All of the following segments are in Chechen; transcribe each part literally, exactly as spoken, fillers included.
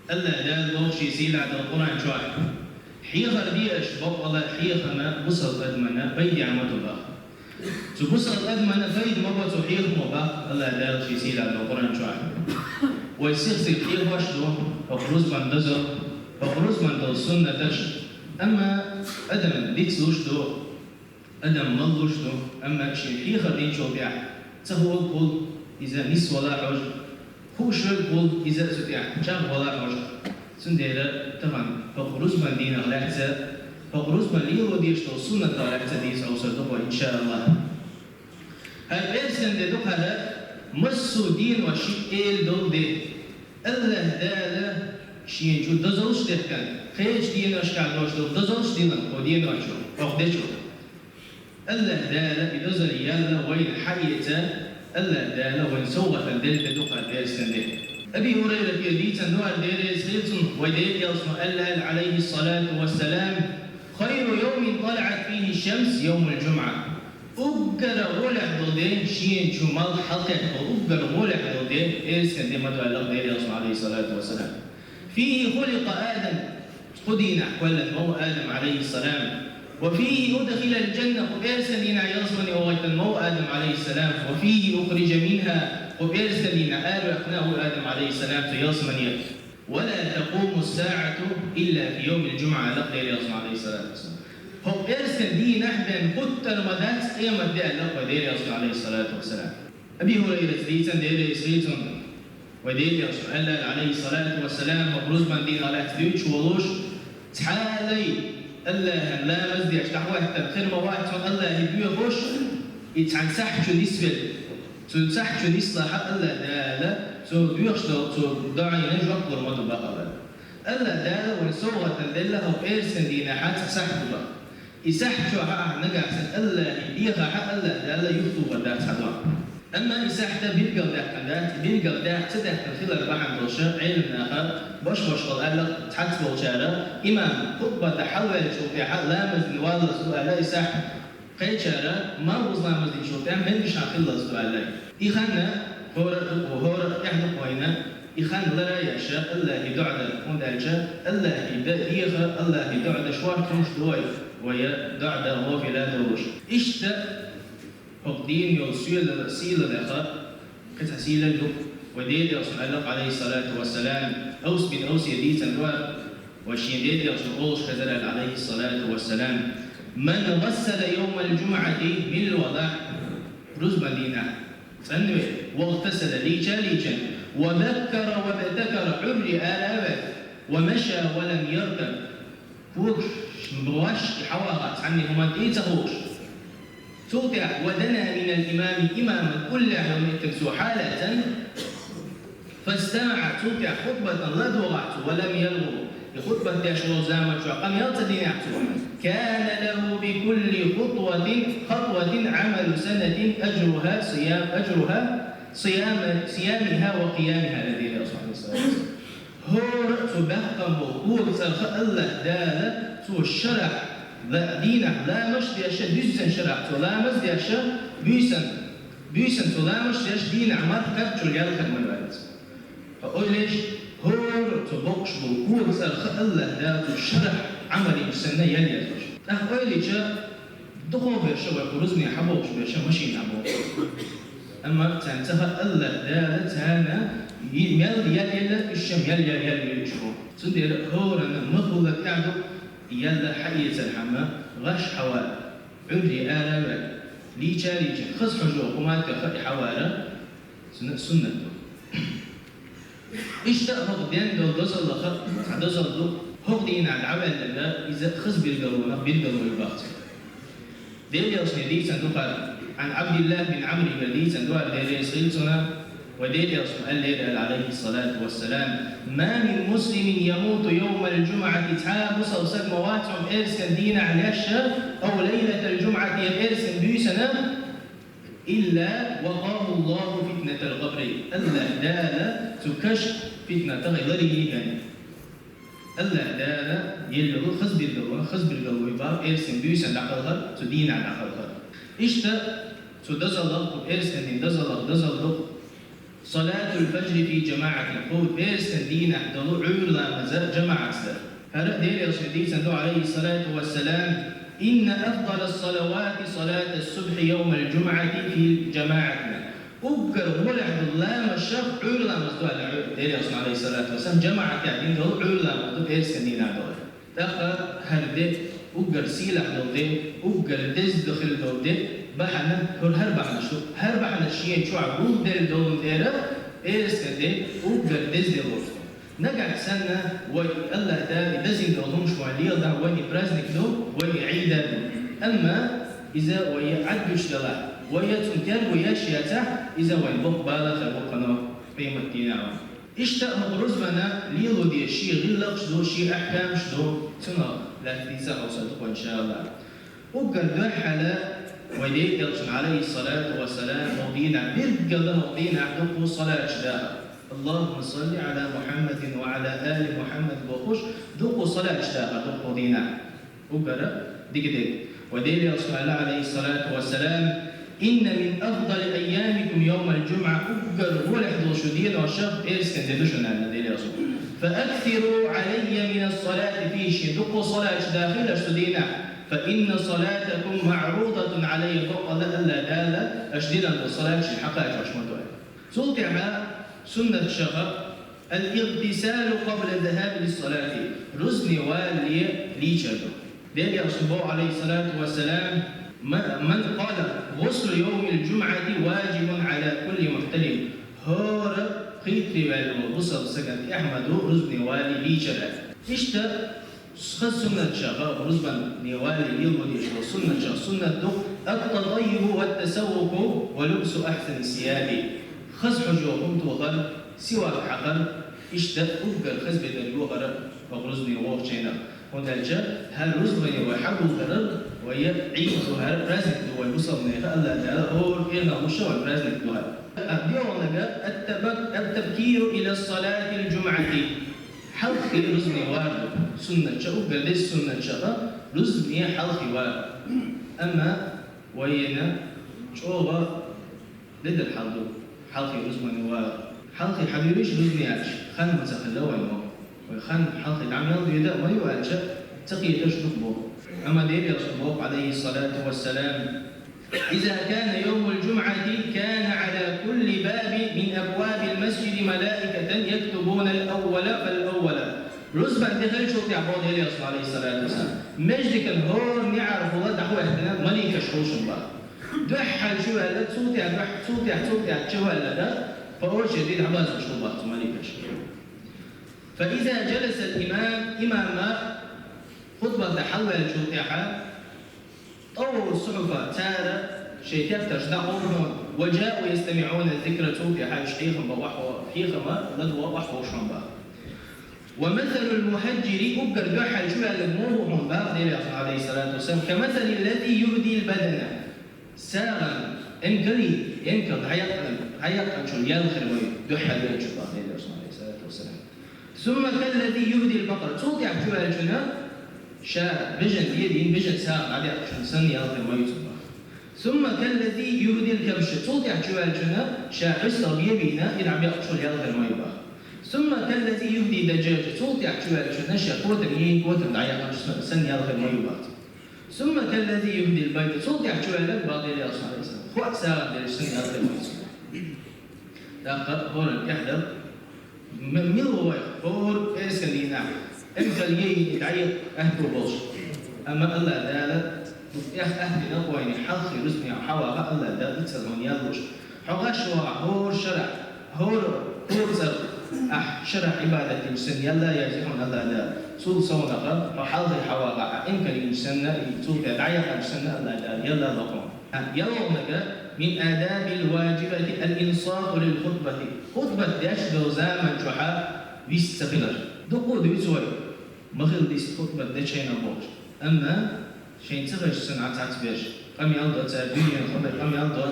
АллахӀ Дала боху шен сийлахь долу Къуръан чохь: «Хьехар де аша, бакъволу хьехарна бусалба адамна пайда ма ду», – боху. Цу бусалба адамна пайда ма бо цу хьехамо, боху АллахӀ Дала шен сийлахь долу Къуръан чохь. Вай сих-сиха хьехош ду хӀокху рузбан дозалла, хӀокху рузбан долу суннаташ, амма адам дицлуш ду, адам маллуш ду, амма шен хьехар динчул тӀаьхьа ца хууш хуьлу иза нисвала хьожа, хууш верг хуьлу иза цу тӀаьхьа чӀагӀвала хьожа. Цундела тахана хӀокху рузбан дийнах лаьцна, хӀокху рузбан лело дезаш долу суннатах лаьцна дийца хьовсур ду вай, иншааллахӀ. ХӀара пӀераскан де ду хӀара, массо а денош шиъ эла долу де. АллахӀ Дала шена чу дозаллаш дехкина, кхечу деношкахь долуш долу дозаллаш дина кху денош чу, хӀокху де чу. АллахӀ Дала и дозалла яьлла вайна хьаэца, АллахӀ Дала вайна совгӀатана делла де ду хӀара пӀераскан де. Аби ХӀурайрата дийцина ду хӀара, Дела реза хила цунна, вай Делан Элчано аьлла, Ӏалайхиссалату вассалам: «Хайру йовмин тӀалаӀат фийхи шамс йовмул жумӀа». Уггар гӀолехь долу де, шена чу малх хьалакхетта долу уггар гӀолехь долу де пӀераскан де ма ду аьлла Делан Элчано, Ӏалайхиссалату вассалам. «Фийхи хуликъа Адам». Кху дийнахь кхоьллина ма ву Адам, Ӏалайхиссалам. «Ва фийхи удхилал жанна», кху пӀераскан дийнахь ялсамане вахийтина ма ву Адам, Ӏалайхиссалам. «Ва фийхи ухрижа минха», кху пӀераскан дийнахь араваьккхина а ву Адам, Ӏалайхиссалам, цу ялсамане. «Ва ла такъуму ссаӀату илла фи йовмил жумӀа», аьлла Делан Элчано, Ӏалайхиссалату вассалам. ХӀокху пӀераскан дийнахь бен хӀуттур ма дац къемат де, аьлла Делан Элчано, Ӏалайхиссалату вассалам. Аби ХӀурайрата дийцина, Дела реза хила цунна, вай Делан Элчано аьлла, Ӏалайхиссалату вассалам, хӀокху рузбан дийнах лаьцна дуьйцуш волуш: «Цхьа а лай АллахӀан ламаз деш дӀахӀоьттина хир ма вац хьуна АллахӀе доьхуш, и цхьана сахьт чу нисвелла. Цу сахьт чу нислахь а АллахӀ Дала цо доьхуш долу цу доӀина жоп лур ма ду», – боху. АллахӀ Дала вайна совгӀатана делла хӀокху пӀераскан дийнахь цхьа сахьт ду боху. И сахьт чохь ахь нагахь санна АллахӀе дехахь а, АллахӀ Дала юхатухур дац хьан доӀа. Амма и сахьт билгалдаьккхина дац, и билгалдаьккхина ца даьккхина хилар бахьана долуш Ӏеламнаха, баш-башхалла аьлла цхьацца болчара, имам хутбат хьалаваьллачул тӀаьхьа ламаз дина валлалц ду аьлла и сахьт. Кхечара малхбуза ламаз динчул тӀаьхьа мел мишхьан хиллалц ду аьлла. И хан хӀора а ду, хӀора а тӀехь ду вайна, и хан лара а еш, АллахӀе доӀа дан, хӀунда аьлча АллахӀе дан деха, АллахӀе доӀа дан шорта хӀумнаш ду вай, вай доӀа дан гӀофила долуш. Иштта хӀокху дийнан йолу сийлалла, сийлаллех кхин цхьа сийлалла ду. Вай Делан Элчано аьлла, Ӏалайхиссалату вассалам, Авс бин Авсе дийцина ду, вай шен Делан Элчано олуш хезира, Ӏалайхиссалату вассалам: «Ман гӀассала йовмал жумӀати», милла валахь рузбан дийнахь цӀанве, «вагӀтасала», лийча а лийчина, «ва баккара ва бтакара», Ӏуьйре ара а ваьлла, «ва маша ва лам яркаб», когаш, бӀош хьавагӀа, цхьанне хӀуманна тӀе а ца хууш. Цул тӀаьхьа: «Ва дана минал имами», имаман уллехь йолу меттиг цо хьалаьцна. «ФастамаӀа», цул тӀаьхьа хутбатан ладогӀахь цо, «ва лам ялгӀаб», и хутбат деш волу заман чохь къамел ца динехь цо. «Кана лахӀу бикулли хутватин, хатватин Ӏамалу санатин ажруха сиям, ажруха сияма, сиямиха ва къиямиха», аьлла Делан Элчано, Ӏалайхиссалату вассалам. ХӀора а цу баьккхина болу кога цӀарах АллахӀ Дала цо шарахь, ла-, дийнахь ламазаш деш, дуьззина шарахь цо ламаз деш, буьйсан, буьйсан цо ламазаш деш, дийнахь марха кхаччалц ял хир ма ю аьлла цо. Ткъа ойла еш, хӀора а цу боккхуш болу кога цӀарах АллахӀ Дала цу шарахь Ӏамал йинчу санна ял езаш. ТӀаккха ойла йича, дукхах берш вай кху рузбане хьабогӀуш берш машина богӀу. Амма царна ца хаьа АллахӀ Дала царна и-, мел ял елла, уьш ша мел ял, ял йойтуш бу. Цундела хӀоранна ма хуьллу тӀаьхьа ду, ял хьаэцархьама, гӀаш хьавар, Ӏуьйре ара а ваьлла, лийча а лийчина, хаза хьожа хӀума тӀе хаьа хьавар, сунна-, суннат ду. Иштта а хӀокху ден долу дозаллах цхьа дозалла ду, хӀокху дийнахь дӀаваьлларг иза хаза билгалонах билгало ю боху цо. Делан Элчано дийцина ду хӀара, Ӏан Ӏабдиллахь бин Ӏамр, дийцина ду хӀара, Дела реза хила цунна, вай Делан Элчано аьллера, Ӏалайхиссалату вассалам: «Ма мин муслимин ямуту йовмал жумӀати», цхьа а бусалба стаг ма вац хьуна пӀераскан дийнахь леш, ав лайлатал жумӀати, я пӀераскан буьйсанна, «илла вакъахӀу ЛлахӀу фитнатал къабри», АллахӀ Дала цу каш фитнатах ларйина. АллахӀ Дала елла йолу хаза билгало, хаза билгало ю боху пӀераскан буьйсанна дӀакхалхар, цу дийнахь дӀакхалхар. Иштта цу дозаллах, кху пӀераскан дийнан дозаллах дозалла ду. صلاة الفجر في جماعة, кху пӀераскан дийнахь долу Ӏуьйра ламаз жамаӀатца дар. ХӀара Делан Элчано дийцина ду, عليه الصلاة والسلام: إن أفضل الصلوات صلاة الصبح يوم الجمعة في جماعة. Уггар гӀолехь долу ламазех Ӏуьйра ламаз ду аьлла Делан Элчано, عليه الصلاة والسلام, жамаӀатехь дина долу Ӏуьйра ламаз ду пӀераскан дийнахь долу. ТӀаккха хӀара де уггар сийлахь долу де, уггар деза де хила долу де, бахьана, хӀара хӀара бахьанаш ду. ХӀара бахьанаш шена чохь гулделла долу тӀера, пӀераскан де уггар деза де лоцу. Нагахь санна вай АллахӀ Дала и дазийна долу хӀумаш вайн леладахь, вайн и праздник ду, вайн и Ӏийд ду. Амма иза вай Ӏад гучуделахь, вай цунна терго еш яцахь, иза вайн боккха бала хир бу кхана къематдийнахь. Иштта хӀокху рузбана лело деза шен гӀиллакхаш ду, шен ахкамаш ду, цунах лаьцна дийца хьо сан дукха, иншааллахӀ. Уггар дуьххьара вай Делан Элчано, عليه الصلاة والسلام, хӀокху дийнахь, билггала хӀокху дийнахь дуккха салаташ дахар. اللهم صل على محمد وعلى آل محمد бохуш, дуккха салаташ дахар ду хӀокху дийнахь. Уггара дика дерг. Вай Делан Элчано аьлла, عليه الصلاة والسلام: إن من أفضل أيامكم يوم الجمعة, уггар гӀолехь долу шун деношех пӀераскан де ду шуна аьлла Делан Элчано. فأكثروا علي من الصلاة فيه, шен дуккха салаташ дахийла аша цу дийнахь. فإن صلاتكم معروضة علي, бакъ АллахӀ Дала аша дина долу салаташ шена хьакхачош ма ду аьлла. Цул тӀаьхьа суннаташха الاغتسال قبل الذهاب للصلاة, рузбане валале лийчар ду. Делан Элчано боху, عليه الصلاة والسلام: من قال: غسل يوم الجمعة واجب على كل محتلم. ХӀора пхийтта ваьлла волу бусалба стагана тӀехь ма ду рузбане валале лийчар. Иштта хаза суннаташха, рузбане валале лело дезаш долу суннаташха суннат ду: التطيب والتسوك ولبس أحسن الثياب. Хаза хьожа хӀума тохар, сивак хьахар, иштта уггар хаза бедар йохар хӀокху рузбане вогӀучу хенахь. ХӀунда аьлча хӀара рузбане вай хьагулдарал, вай Ӏийд ду, хӀара праздник ду вай бусалбанех, АллахӀ Дала хӀора къинойх луш вайн праздник ду хӀара. ДоьалгӀаниг التبك-, التبكير إلى صلاة الجمعة. Хьалххе рузбане вар ду. Суннаташха, уггар деза суннаташха рузбане хьалххе вар. Амма вайна чӀогӀа бедар хьал ду хьалххе рузбане вар. Хьалххе хьадуьйш рузбане яц, хан ма ца хилла вайна. Вай хан хьалххе дӀа мел доьду а ма ю аьлча, ца кхеташ дукха бу. Амма Делан Элчано боху, عليه الصلاة والسلام: إذا كان يوم الجمعة كان على كل باب من أبواب المسجد ملائكة يكتبون الأول فالأول. Рузбан де хилчул тӀехь боху Делан Элчано, عليه الصلاة والسلام, маьждиган хӀора неӀархула дӀахӀоьттина маликаш хуьлу шуна боху. Дуьххьара чу ваьлла, цул тӀехь дуьххьара, цул тӀехь, цул тӀехь чу ваьлла, по очереди дӀабазуш хуьлу боху цу маликаш. فإذا جلس الإمام, имам хутбат хьалаваьллачул тӀехьа, طووا الصحف, цара шайн тептарш дӀакъовлу, وجاءوا يستمعون الذكر, цул тӀехьа уьш хьехам бан охьа, хьехам ладогӀа охьахуьлуш бан. ومثل المهجر, уггар дуьххьара чу ваьлларг муха ву хьуна боху Делан Элчано, عليه الصلاة والسلام, كمثل الذي يهدي البدنة. СагӀан, эмкали, эмкал дӀаяккхина, дӀаяккхинчул ял хир ма ю дуьххьара ваьллачул боху Делан Элчано, عليه الصلاة والسلام. ثم كالذي يهدي البقر. Цул тӀехь чу ваьллачунна ша бежан дедийна, бежан сагӀа дӀадаьккхинчул санна ял хир ма ю цунна боху. ثم كالذي يهدي الكبش. Цул тӀехь чу ваьллачунна ша гӀиста бе бийна, и дӀабаьккхинчул ял хир ма ю боху. ثم كالذي يهدي الدجاجة. Цул тӀехь чу ваьллачунна ша котам йийна, котам дӀаяккхинчул санна ял хир ма ю боху. ثم كالذي يهدي البيضة. Цул тӀехь чу ваьлларг боху Делан Элчано, عليه السلام, хоа сагӀа деллачул санна ял хир ма ю цунна. ТӀаккха хӀоранна тӀехь дара. М-, мила ву вайх, хӀора пӀераскан дийнахь, эмкал йийна, дӀаекъна аьтто болуш. Амма АллахӀ Дала тӀех аьттина вайна хьалххе рузбане хьаваха АллахӀ Дала дицал хьуна ял луш. Хьо гӀаш вахь хӀора шарахь, хӀора, хӀора цӀарах ахь шарахь Ӏибадат динчу санна ял а яздина хьуна АллахӀ Дала. Цул совнаха хьо хьалххе хьавахахь, ахь эмкал йинчу санна, и цул тӀе дӀаекъначу санна АллахӀ Дала ял а ло хьуна. ДоьалгӀаниг: من الآداب الواجبة الإنصات للخطبة. Хутбат деш долу заман чохь вист ца хилар. Дуккха а дуьйцу вай, ма хила вист хутбат дечу хенахь бохуш. Амма шайн ца хезча санна цхьацца берш, къамел до цара, дуьненан хабар къамел до.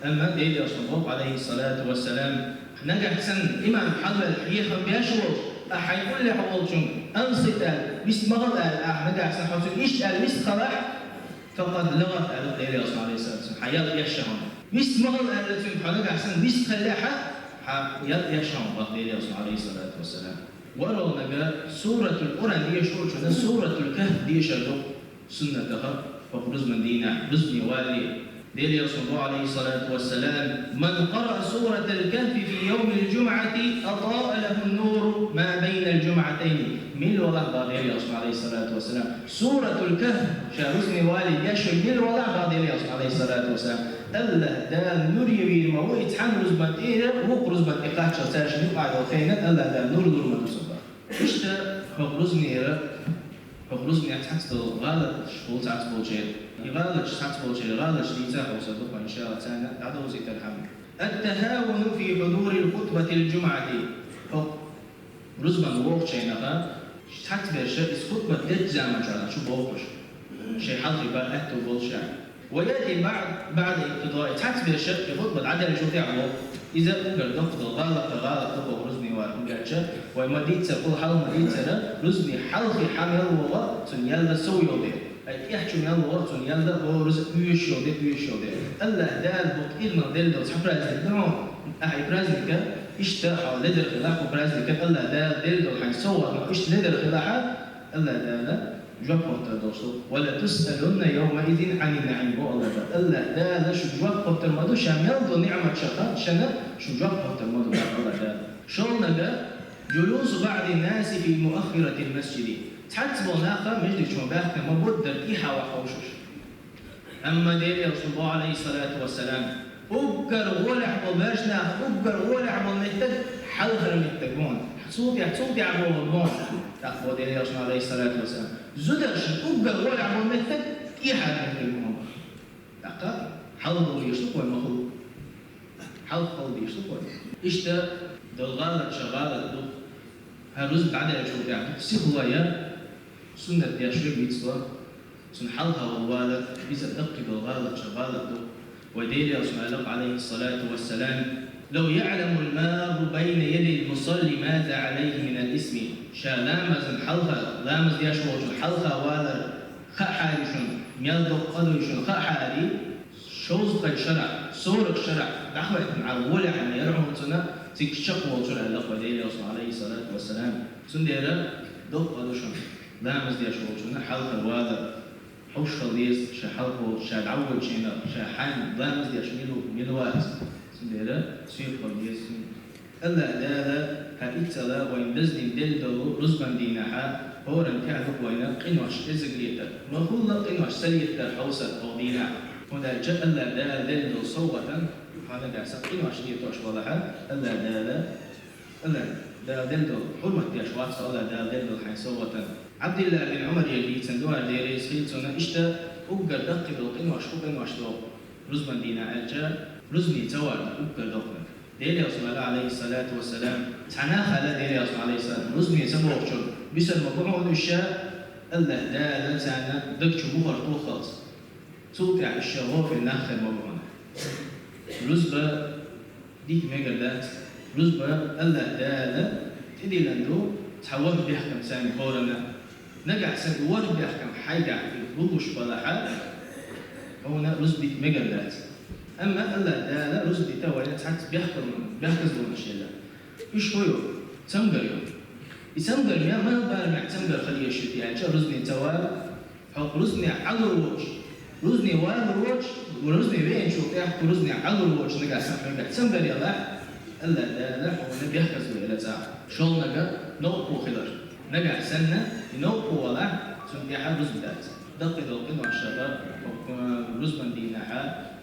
Амма Делан Элчано боху, عليه الصلاة والسلام, нагахь санна имам хьалаваьлла хьехам беш волуш, ахь хьайн уллехь волчунга أنصت аьлла, вист ма хила аьлла, ахь нагахь санна хьо цуьнга иштта аьлла вист хилахь, فقد لغوت аьлла Делан Элчано, عليه الصلاة والسلام, хьан ял эшна хьуна. Вист ма хила аьлла цуьнга хьо нагахь санна вист хилахь, Хьа ял эшам бах Делера Расул, алейхиссалату вассалам. ВорхӀалнага суратул Къуръан дешачунна суратул Кахф дешар ду суннатаха, хӀокху рузбан дийнахь, рузбане валале. Делера Расул боху, алейхиссалату вассалам: «Ман къараа суратал Кахфи фи йовмил джумъати, адаъа лаху ннуру ма байнал джумъатайни». Мила валахь бах Делера Расул, алейхиссалату вассалам, суратул Кахф ша рузбане валале дешар мила валахь бах Делера Расул, алейхиссалату вассалам, АллахӀ Дала нур ян вийр ма ву и цхьана рузбан тӀера вукху рузбан тӀе кхаччалц, цаьршинна юкъахь долу хенахь АллахӀ Дала нур лур ма ду цунах. Иштта хӀокху рузбанера, хӀокху рузбанехь цхьацца долу гӀалаташ болу цхьацца болчеран. И гӀалаташ цхьацца болчеран гӀалаташ дийца хьовсур ду-кх, иншаАллахӀ, царна дӀадовзийтархьама. Ат-тахавуну фи хьудурил хутбатил джумъати. ХӀокху рузбан вогӀучу хенахь цхьацца берш иза хутбат дечу заманчохь чу бохуш, шайн хьалхе бан аьтто болуш а. Ва яти баъд-, баъда инкъидаи, цхьацца берш и хутбат дӀадаьллачул тӀаьхьа боху. Иза уггар доккха долу гӀалат, гӀалат ду хӀокху рузбане валар, хӀунда аьлча вай ма-дийццара, хӀокху хьалха ма-дийццара, рузбане хьалхе хьан мел вогӀу, цуьнан ял дан сов йолу дела. Ай, тӀехь чу мел вогӀу, цуьнан ял дан хӀораз оьшуш йолу дела, оьшуш йолу дела. АллахӀ Дала хӀокху къинойх делла долу цхьа праздник ду хьуна, ахьа и праздник иштта хьо ледара хилахь, хӀокху праздник АллахӀ Дала делла долу хьайн совгӀат ма иштта ледара хилахь, АллахӀ Дала жоп хоттур долуш ду. «Ва ла тусъалунна йовмаизин Ӏанин наӀим», боху АллахӀ Дала. АллахӀ Дала шуьга жоп хоттур ма ду, ша мел долу ниӀматашах шена шуьга жоп хоттур ма ду, боху АллахӀ Дала. ШолгӀа, джулусу баъдин наси фи муаххиратил масджиди. Цхьацца болу нах междиг чу баьхкина ма бу дара тӀехьа ваха хьовшуш. Амма Делан Элчано боху, алейхиссалату вассалам, уггар гӀолехь болу вежарий нах, уггар гӀолехь болу меттиг хьалхара меттиг бу хьуна. Цул тӀаьхьа, цул тӀаьхьа бохург бу хьуна. ТӀаккха боху Делан Элчано, алейхиссалату вассалам, зударшна уггар гӀолехь болу меттиг тӀехьара меттиг бу хьуна. ТӀаккха хьалха дийшалаш ду-кх вай, ма хуьлу. Хьалха хала дийшалаш ду-кх вай. Иштта долу гӀалатех гӀалат ду хӀара рузба дӀадаьллачул тӀаьхьа сихло ян, суннат деш верг вицло, цунна хьалха валар, иза даккхий долу гӀалатех гӀалат ду. Вай Делан Элчано аьлла-кх, алейхиссалату вассалам: «Лав яъламул марру байна ядил мусалли маза алейхи минал исми». Ша ламазна хьалха, ламаз деш волчун хьалха валар хаахьара шуна, мел доккха къа ду шуна хаахьара, шовзткъа шарахь, сорок шарахь дӀахӀоьттина Ӏа гӀолехь яра хьуна цунна, цига чекхволчуьра, аьлла-кх вай Делан Элчано, алейхиссалату вассалам. Цундела доккха къа ду шуна ламаз деш волчунна хьалхара валар. Хьовш хила деза ша хьалха волчу, ша дӀаволучу хенахь, ша хьайн ламаз деш мила ву, мила вац. Цундела сихо хила деза цунна. АллахӀ Дала хӀара иццала вайна даздина делла долу рузбан дийнахьа хӀоранна тӀехь ду-кх вайна къинош кӀезиг летар. Ма хуьлу къинош ца летар хьовсар хӀокху дийнахь. ХӀунда аьлча АллахӀ Дала делла долу совгӀатана хьо нагахь санна къинош летош валахь, АллахӀ Дала, АллахӀ Дала делла долу хьурмат деш вац хьо АллахӀ Дала делла долу хьайн совгӀатана. Ӏабдуллах бин Ӏумаре дийцина ду хӀара, Дела реза хуьлда цунна, иштта уггар даккхий долу къинош кху къинош ду рузбан дийнахь аьлча, рузбане ца валар уггар доккханиг. Делан Элчано аьлла, алейхиссалату вассалам, цхьа нах аьлла Делан Элчано, алейхиссалам, рузбане ца вогӀучунна бисар ма бу хьуна уьш, АллахӀ Дала царна даг чу бухарх тохалц. Цул тӀаьхьа уьш гӀофе нах хир ма бу хьуна. Рузба дика мегар дац. Рузба АллахӀ Дала тӀедиллина ду цхьа ворхӀ бехкам санна хӀоранна. Нагахь санна и ворхӀ бехкам хьайгахь и луш балахь, хьуна рузба дита мегар дац. Амма АллахӀ Дала рузба дита вайна цхьацца бехкам-, бехказлонаш елла. Уьш хӀун ю? Цамгар ю. И цамгар мел, мел барамехь цамгар хила езаш ю те аьлча, рузбане ца вала, хьо рузбане Ӏалур воцуш, рузбане валур воцуш, рузбане веанчул тӀаьхьа кху рузбане Ӏалур воцуш нагахь санна хьоьгахь цамгар ялахь, АллахӀ Дала хьуна бехказло елла цӀа. ШолгӀаниг новкъа хилар. Нагахь санна и новкъа валахь, цунна тӀехь рузба дац. Даккхий долу къиношех, э, рузбан дийнахь: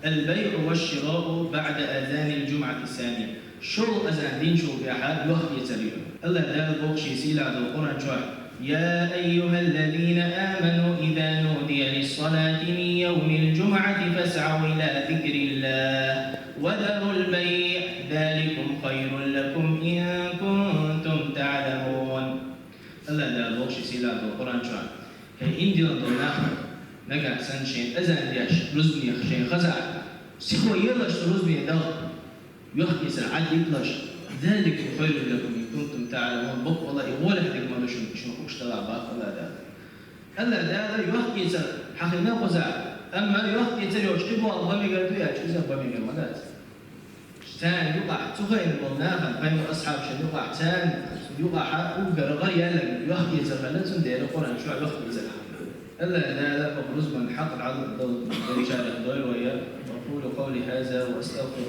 «Ал-байъу ва шираъу баъда азанил джумъати сани». ШолгӀа азан динчул тӀаьхьа йохк-эцар ю. АллахӀ Дала боху шен сийлахь долу Къуръан чохь: «Я айюхаллазина аману, иза нудия лиссалати мин йовмил джумъати фасъау ила зикриллахи ва зарул байъ, заликум хайрул лакум ин кунтум таъламун». АллахӀ Дала боху шен сийлахь долу Къуръан чохь: «ХӀей, ийман диллина долу нах, нагахь санна шайна азан деш, рузбанех шайна хазахь, сихо елаш цу рузбане далла, йохк-эцар Ӏаддигалаш, заликум хайрул лакум ин кунтум таъламун, бакъволла и гӀолехь дерг ма ду шуна, шуна хууш далахь», боху АллахӀ Дала. АллахӀ Дала йохк-эцар хьан хина кхузахь, амма йохк-эцар йолчу кхин болх бан мегар ду аьлча, иза бан мегар ма дац. Царна юкъахь цу хиъна болу нахана, пайхамар асхьабашна юкъахь, царна юкъахь уггар гӀар яьлларг йохкийцар хилла, цундела Къуръан чохь йохкийцар хилла. Аллах Дала бакърузман хьакъ дӀадолчарах дойла вай. أقول قولي هذا وأستغفر